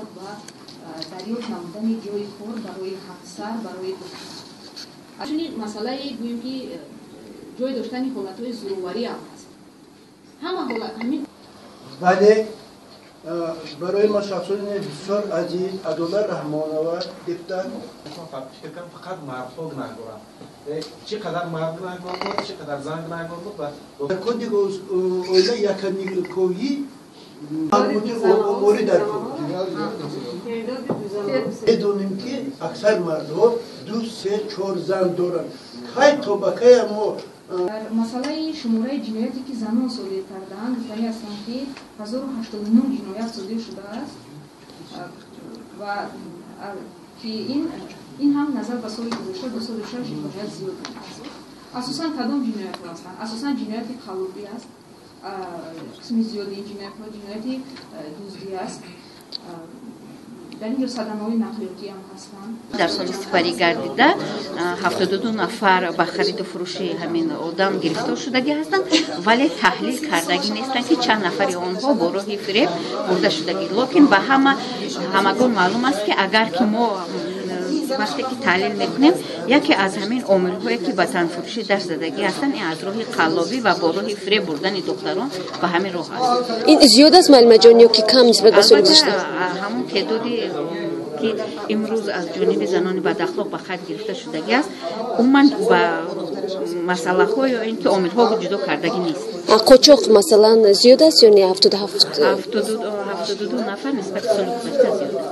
мебошад ба дарёфт намудани ҷойи кор барои ҳамсар, барои духтар. Чунин масъалаи, гӯем ки, ҷой доштани ҳолатҳои зӯроварӣ ҳам ҳаст. Ҳама ҳолат ҳамин. Вале барои ма шахсони бисёр азиз Адолат Раҳмонова, депутат. Фикр кардам, фақат мардҳо гунаҳгоранд. Чӣ қадар мард гунаҳгор буд, чӣ қадар зан гунаҳгор буд ва кодекси оила яканикоҳӣ омори дар медонем, ки аксар мардҳо ду, се, чор зан доранд. Кай то ба кай мо Дар масъалаи шумораи ҷинояте, ки занон содир кардаанд, гуфтанӣ ҳастам, ки 1089 ҷиноят содир шудааст ва ки ин ҳам назар ба соли гузашта 206 ҷиноят зиёд аст. Асосан кадом ҷиноятҳо ҳастанд? Асосан ҷинояти қаллобӣ аст. Қисми зиёди ин ҷиноятҳо ҷинояти дуздӣ аст. Дар ин ҷо садамаҳои нақлиётӣ ҳам ҳастанд. Дар соли сипарӣ гардида 72 нафар ба хариду фурӯши ҳамин одам гирифтор шудагӣ ҳастанд, вале таҳлил кардагӣ нестанд, ки чанд нафари онҳо бо роҳи фиреб бурда шудагӣ. Локин ба ҳама ҳамагон маълум аст, ки агар ки мо вақте ки таҳлил мекунем, яке аз ҳамин омилҳое, ки ба танфурӯшӣ даст задагӣ ҳастанд, ин аз роҳи қаллобӣ ва бо роҳи фиреб бурдани духтарон ба ҳамин роҳ аст. Ин зиёд аст, муаллимаҷон, ё ки кам нисбат ба соли гузашта? Ҳамон теъдоди, ки имрӯз аз ҷониби занони бадахлоқ ба қайд гирифта шудагӣ аст, умуман ба масъалаҳо ё ин ки омилҳо ҷудо кардагӣ нест. Қочоқ, масалан, зиёд аст ё не? 77 72 нафар нисбати соли гузашта зиёд аст.